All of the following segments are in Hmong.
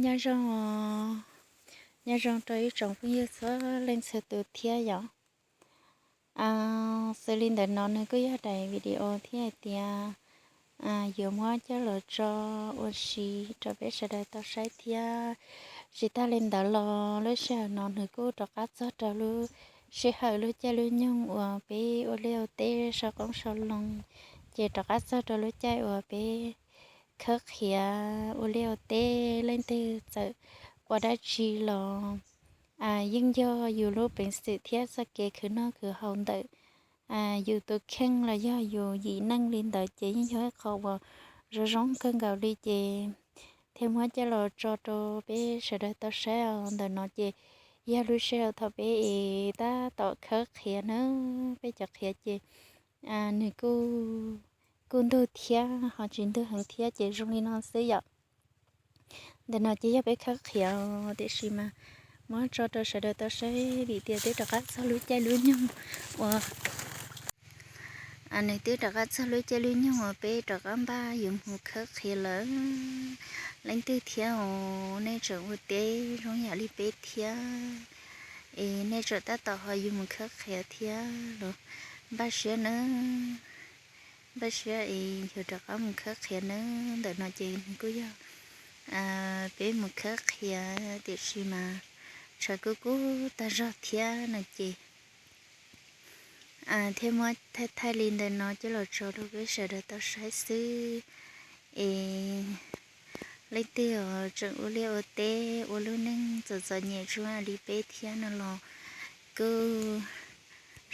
Nyob zoo, nyob zoo rau ib tsoom phooj ywg txhua leej txhua tus thiab yom. Xws li ntawm no nws kuj yog daim video thiab hais tias yuav muab coj los tso ua si rau peb sawv daws tau saib thiab. Tsis tag li ntawd los lub sij hawm no nws kuj rov qab txog rau lub sij hawm lub caij lub nyoog uas peb ua liaj ua teb sau qoob sau loo, ces rov qab txog rau lub caij uas peb khawb qhiav ua liaj ua teb. Leej twg txawm ua dab tsi los yeej yog yus lub peev xwm thiab txoj kev khwv noj khwv haus ntawm yus tus kheej los yog yus yim neej li ntawd ces yeej yog ib qho uas zoo zoo kawg nkaus li ces thiaj muab coj los tso rau peb sawv daws tau saib os. Ntawm no ces yog lub sij hawm thaum peb es tab tom khawb qhiav na, peb cov qhiav ces nws kuj, kuj ntug thiab ho tsis ntug heev thiab ces zoo li no xwb yom. Ntawm no ces yog peb khawb qhiav tiam sis mas muab tso rau sawv daws tau saib vim tias twb rov qab txog lub caij lub nyoog uas nws twb rov qab txog lub caij lub nyoog uas peb rov qab npaj yuav mus khawb qhiav lawm. Leej twg thiab os, nej tseem ua teb zoo yam li peb thiab es nej tseem tab tom ho yuav mus khawb qhiav thiab los npaj siab nawb, npaj siab es yuav rov qab mus khawb qhiav nawb. Ntawm no ces nws kuj yog peb mus khawb qhiav tiam sis mas tshav kub kub tag zog thiab no ces thiaj muab thaij thaij li ntawm no coj los tso rau peb sawv daws tau saib xwb. Es leej twg tseem ua liaj ua teb ua lub neej txom txom nyem tsuas li peb thiab no los kuj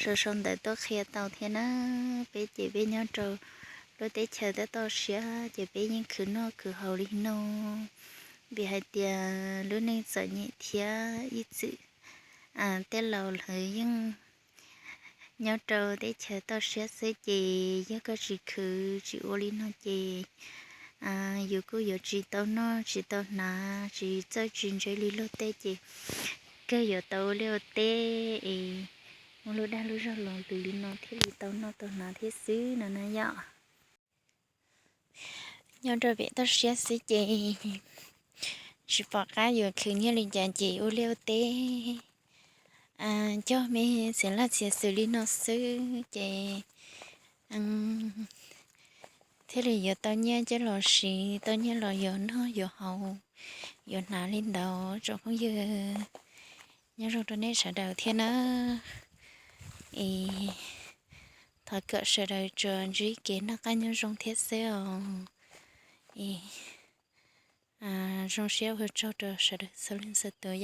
sau sau ntawv tuaj qhia tau thiab na. Peb ces peb nyob rau lub teb chaws tab toj siab ces peb yeej khwv noj khwv haus li no, vim hais tias lub neej txom nyem thiab ib txwm tej laus lawv yeej nyob rau teb chaws toj siab xwb ces yog koj tsis khwv tsis ua li no ces yus kuj yuav tsis tau noj tsis tau hnav, tsis txawj tsis ntse li luag tej ces kawg yuav tau ua liaj ua teb es muaj lub dag lub zog los lus li no thiaj li tau noj tau hnav thiab xwb no na yom. Nyob rau pem toj siab xwb ces tsis pom qab yuav khwv nyiaj li cas ces ua liaj ua teb cog me txiav laj txiav xwm li no xwb ces thiaj li yuav tau nyiaj coj los siv, tau nyiaj los yuav noj yuav haus yuav hnav li ntawd tsoom phooj ywg. Nyob zoo rau nej sawv daws thiab na. Es thov kom sawv daws tsuas ntsib kev noj qab nyob zoo thiab xwb os. Es zoo siab ua tsaug rau sawv daws txhua leej txhua tus.